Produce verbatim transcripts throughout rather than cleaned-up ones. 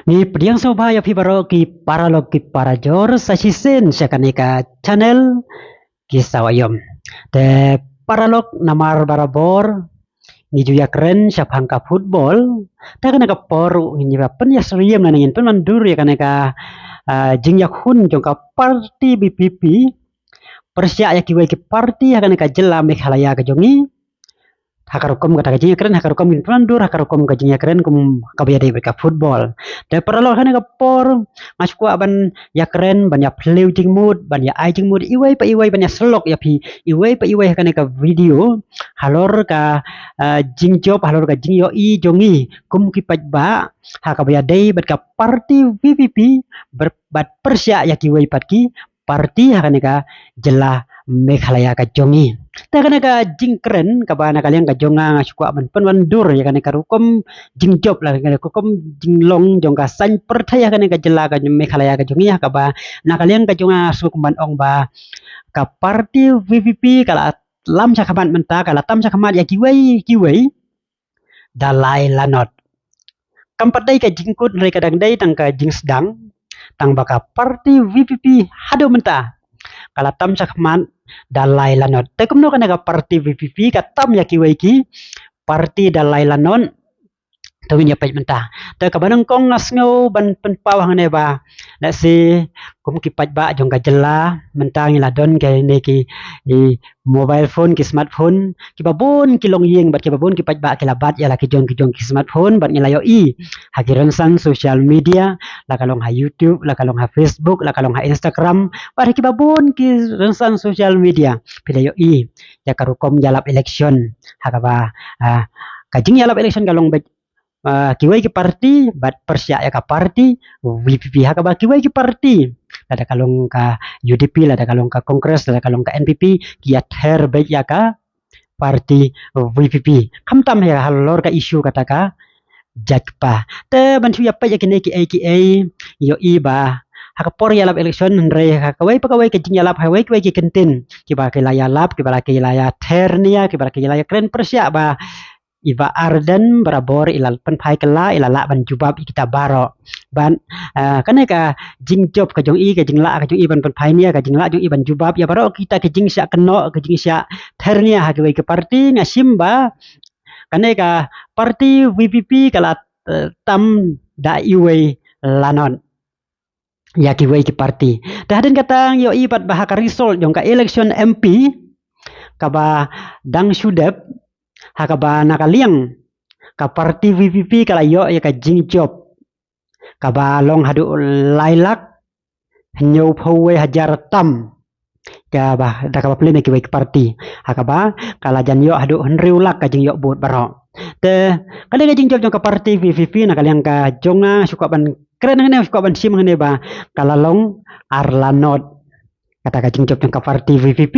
Ngi pdiang sngewbha ïa phi baroh ki paralok ki parajor sa shisien sha kane ka channel Ki Sawa Ïom. Te paralok, namar barabor ngi ju ïakren shaphang ka football. Te kane ka por ngin ïa pynïasyriem lane ngin pynwandur ïa kane ka, ah, jingïakhun jong ka party V P P pyrshah ïa kiwei ki party ha kane ka jylla Meghalaya ka jong ngi. Ha ka rukom kata ka jingïakren, ha ka rukom ngin pynwandur ha ka rukom ka jingïakren kum kaba ïadei bad ka football. Te paralok, ha kane ka por nga shu kwah ban ïakren, ban ïaphylliew jingmut, ban ïa ai jingmut iwei pa iwei, ban ïasyllok ïa phi iwei pa iwei ha kane ka video halor ka, ah, jingjop, halor ka jingïohi jong ngi kum ki paidbah ha kaba ïadei bad ka party V P P, ber-, bad pyrshah ïa kiwei pat ki party ha kane ka jylla Meghalaya ka jong ngi. Te kane ka jingkren kaba na ka liang ka jong nga nga shu kwah ban pynwandur ïa kane ka rukom jingjop lane ka rukom jinglong jong ka saiñ pyrthei ha kane ka jylla ka Meghalaya ka jong ngi, ha kaba na ka liang ka jong nga nga shu kwah ban ong ba ka party V P P ka la lam shakhmat mynta, ka la tam shakhmat ïa kiwei kiwei da lai lanot. Kam pat dei ka jingkut hynrei ka dang dei tang ka jingsdang, tang ba ka party V P P haduh mynta ka la tam shakhmat da lai lanot. Te kumno kane ka party V P P ka tam ïa kiwei ki party da lai lanot? To ngin ïa peit mynta. Te kaba nyngkong nga sngew ban pynpaw hangne ba, let's say, kum ki paidbah jong ka jylla mynta ngi la don kine ki, i, mobile phone, ki smartphone, kiba bun ki longïing bad kiba bun ki paidbah ki la bat ïa la ki jong ki jong ki smartphone bad ngi la ïohi ha ki rynsan social media, la ka long ha YouTube, la ka long ha Facebook, la ka long ha Instagram, bad ha kiba bun ki rynsan social media phi la ïohi ïa ka rukom ïalap election, ha kaba, ah, ka jingïalap election ka long beit, ah, kiwei ki party bad pyrshah ïa ka party V P P, ha kaba kiwei ki party, lada ka long ka U D P, lada ka long ka Congress, lada ka long ka N P P, ki ïather beit ïa ka party V P P. Khamtam hi halor ka issue kata ka jait kpa. Te ban shu ïa peit ïa kine kiei kiei, ïohi ba ha ka por ïalap election hynrei ha kawei pa kawei ka jingïalap, ha kawei kawei ki kyntien, kiba ki la ïalap, kiba la ki la ïather nia, kiba la ki la ïakren pyrshah ba i Bah Ardent barabor i la pynphai kylla, i la lah ban jubab ïa kita baroh. Ban, ah, kane ka jingjop ka jong i, ka jinglah ka jong i ban pynphai nia, ka jinglah jong i ban jubab ïa baroh kita ka jingshah kynnoh, ka jingshah ther nia ha kiwei ki party, nga shim ba kane ka party V P P ka la, eh, tam da iwei lanot ïa kiwei ki party. Te hadien kata ngi ïohi pat ba ha ka result jong ka election M P kaba dang shu dep, ha kaba na ka liang ka party V P P ka la ïoh ïa ka jingjop kaba long haduh lai lak hynñiewphew wei hajar tam, kaba da kaba plie na kiwei ki party, ha kaba ka la jan ïoh haduh hynriew lak ka jingïoh vote baroh. Te kane ka jingjop jong ka party V P P na ka liang ka jong nga shu kwah ban kren hangne, shu kwah ban shim hangne ba ka la long ar lanot. Kata ka jingjop jong ka party V P P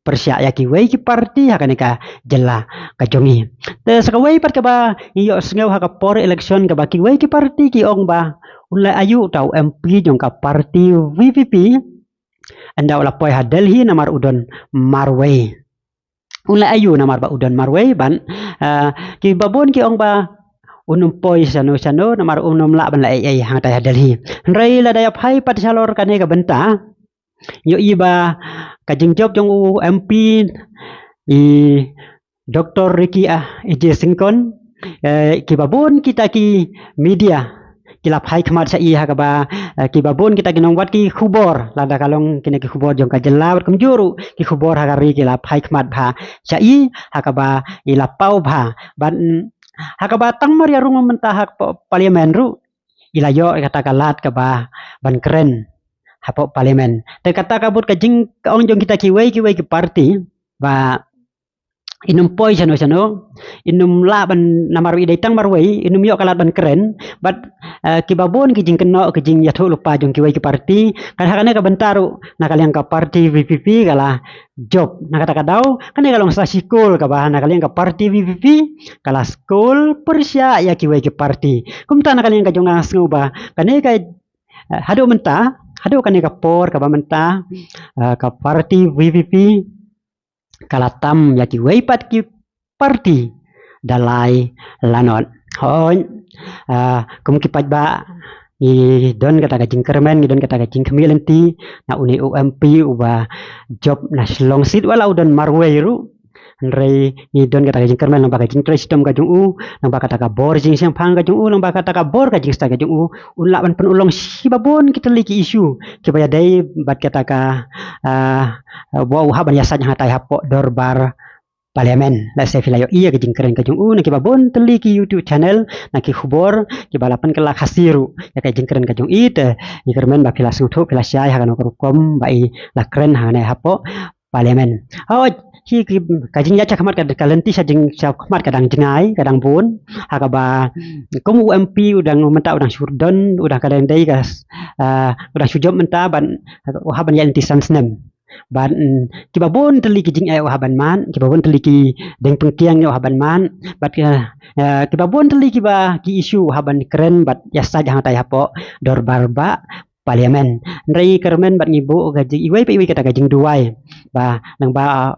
pyrshah ïa kiwei ki party ha kane ka jylla ka jong ngi. Te sa kawei pat kaba ngi ïohsngew ha ka por election kaba kiwei ki party ki ong ba un leh aïu uta u M P jong ka party V P P, ynda u la poi ha Delhi namar u don marwei. Un leh aïu namar ba u don marwei, ban, ah, kiba bun ki ong ba un ym poi shano shano namar un ym lah ban leh ei ei hangtai ha Delhi. Hynrei lada ïa phai pat shalor kane ka bynta, ïohi ba ka jingjop jong u M P i Doctor Ricky, ah, A J Syngkon, eh, kiba bun kita ki media ki la phai khmat sha i ha kaba, eh, kiba bun kita ki nongwad ki khubor, lada ka long kine ki khubor jong ka jylla bad kumjuh ruh ki khubor ha ka ri ki la phai khmat bha sha i ha kaba i la paw bha. Bad, mm, ha kaba tang mar ïa rung mynta ha ka parliament ruh i la ïoh kata ka lad kaba ban kren hapoh parliament. Te kata ka bud ka jingong jong kita kiwei kiwei ki party ba in ym poi shano shano, in ym lah ban, namar i dei tang marwei, in ym ïoh ka lad ban kren, bad, eh, kiba bun ki jingkynnoh ki jingïathuh lypa jong kiwei ki party. Ka ha kane ka bynta ruh na ka liang ka party V P P ka la jop. Na kata ka daw kane ka long sa shi kol kaba na ka liang ka party V P P ka la skul pyrshah ïa kiwei ki party. Kumta na ka liang ka jong nga sngew ba kane ka, eh, haduh mynta, haduh kane ka por kaba mynta, eh, ka party V P P ka la tam ïa kiwei pat ki party da lai lanot. Hooid, ah, kum ki paidbah ngi don kata ka jingkyrmen, ngi don kata ka jingkhmih lynti na une u M P uba jop na Shillong seat, wat la u don marwei ruh. Hynrei ngi don kata ka jingkyrmen lyngba ka jingtrei shitom ka jong u, lyngba kata ka bor jingshemphang ka jong u, lyngba kata ka bor ka jingstad ka jong u, un lah ban pynurlong shiba bun ki tylli ki issue kiba ïadei bad kata ka, ah, ba u hap ban ïasaid hangtai hapoh dorbar Parliament. Lehse phi la ïohi ïa ka jingkren ka jong u na kiba bun tylli ki YouTube channel, na ki khubor kiba la pynkylla Khasi ruh ïa ka jingkren ka jong i. Te ngi kyrmen ba phi la sngewthuh, phi la shai ha kano ka rukom ba i la kren hangne hapoh Parliament. Hooid, hi ki, ka jingïaid shakhmat ka, ka lynti sha jing, shakhmat ka dang jngai, ka dang bun. Ha kaba kum u M P u dang, mynta u dang shu don, u dang, ka dang dei ka, ah, u dang shu jop mynta, ban, u hap ban ïaid lynti san snem. Bad, mm, kiba bun tylli ki jingeh u hap ban mad, kiba bun tylli ki dieng pynkiang u hap ban mad, bad ki, eh, kiba bun tylli kiba ki issue u hap ban kren bad ïasaid hangtai hapoh dorbar ba Parliament. Hynrei kyrmen bad ngi buh ka jing, iwei pa iwei kata ka jingduwai ba lyngba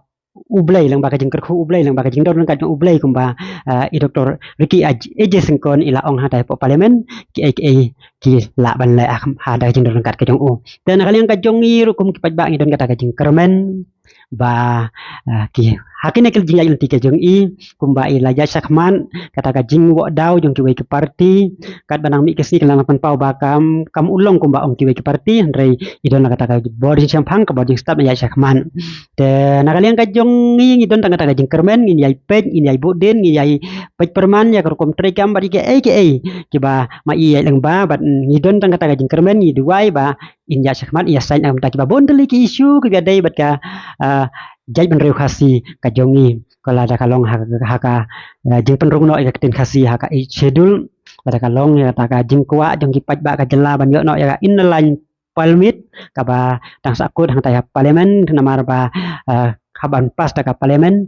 U Blei, lyngba ka jingkyrkhu U Blei, lyngba ka jingdon ryngkat jong U Blei, kumba, ah, i Doktor Ricky A J, A J Syngkon i la ong hangtai hapoh Parliament, kiei kiei ki lah ban leh ha, ha da ka jingdon ryngkat ka jong u. Te na ka liang ka jong ngi ruh kum ki paidbah ngi don kata ka jingkyrmen ba, ah, ki, ha kine ki jingïaid lynti ka jong i, kumba i la ïaid shakhmat, kata ka jingwad daw jong kiwei ki parti, katba nang mih ka sngi ki la nang pynpaw ba kam, kam urlong kumba ong kiwei ki parti, hynrei i don la kata ka bor jingshemphang, ka bor jingstad ban ïaid shakhmat. Te na ka liang ka jong ngi, ngi don tang kata ka jingkyrmen, ngin ïai peit, ngin ïai buh dien, ngin ïai peit pyrman ïa ka rukom treikam bad ïa kiei kiei kiba ma i ïaid lyngba, bad ngi don tang kata ka jingkyrmen, ngi duwai ba in ïaid shakhmat, ïasaid na ka bynta kiba bun tylli ki issue kiba ïadei bad ka, ah, jaitbynriew Khasi ka jong ngi. Ka, lada ka long ha, ha ka, ah, jingpynrung noh ïa ka ktien Khasi ha ka Eighth Schedule, lada ka long ïa kata ka jingkwah jong ki paidbah ka jylla ban ïoh noh ïa ka Inner Line Permit kaba dang sahkut hangtai ha Parliament, namar ba, ah, haba pass da ka Parliament,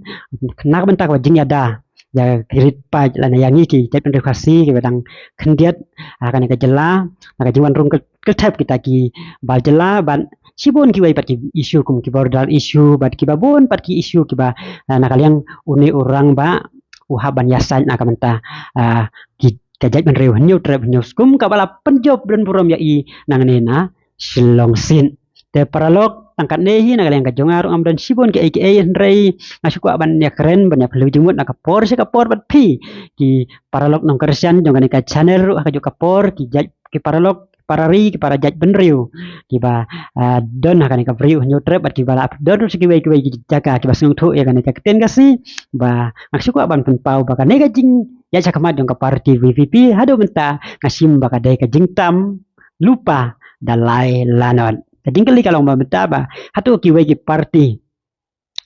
na ka bynta kaba jingïada ïa ki rit paid lane ïa ngi ki jaitbynriew Khasi kiba dang khyndiat ha kane ka jylla, na ka jingwan rung kyl-, kylthep kita ki bar jylla, bad shibun kiwei pat ki issue kum ki border issue, bad kiba bun pat ki issue kiba, ah, na ka liang une u rangbah u hap ban ïasaid na ka bynta, ah, ki, ka jaitbynriew Hynñiewtrep Hynñiewskum kaba la pynjop don burom ïa i nangne na Shillong seat. Te paralok, tang katne hi na ka liang ka jong nga ruh ngam don shibun kiei kiei, hynrei nga shu kwah ban ïakren, ban ïaphylliew jingmut na ka por sha ka por bad phi ki paralok nongkyrshan jong kane ka channel ruh ha kajuh ka por, ki jait, ki paralok, para ri, ki para jaitbynriew kiba, ah, don ha kane ka briew Hynñiewtrep, bad kiba la don ruh sha kiwei kiwei ki jaka kiba sngewthuh ïa kane ka ktien Khasi, ba nga shu kwah ban pynpaw ba kane ka jingïaid shakhmat jong ka parti V P P haduh mynta nga shim ba ka dei ka jingtam lypa da lai lanot. Ka jingkylli ka long ba mynta ba hato kiwei ki parti,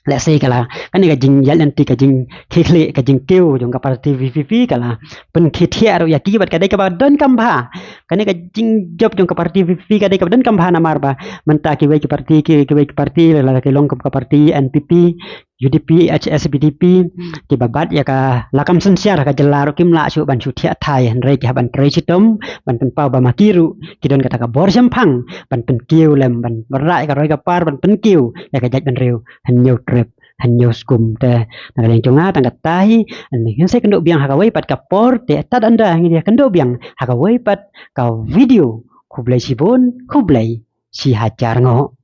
lehse ka la, kane ka jingïaid lynti, ka jingkyrkhu, ka jingkiew jong ka parti V P P ka la pynkhiah ruh ïa ki, bad ka dei kaba donkam bha. Kane ka jingjop jong ka parti V P P ka dei kaba donkam bha, namar ba mynta kiwei ki parti, ki, kiwei ki parti, lada ki long kum ka parti N P P, U D P, H S P D P, kiba bat ïa ka lakam synshar ha ka jylla ruh kim lah shuh ban shu thiah thai, hynrei ki hap ban trei shitom ban pynpaw ba ma ki ruh ki don kata ka bor shemphang ban pynkiew lem, ban wanrah ïa ka roi ka par ban pynkiew ïa ka jaitbynriew Hynñiewtrep Hynñiewskum. Te na ka liang jong nga tang kata hi, ngin sa ïakynduh biang ha kawei pat ka por, te tad ynda ngin ïakynduh biang ha kawei pat ka video. Khublei shibun, khublei shihajar nguh.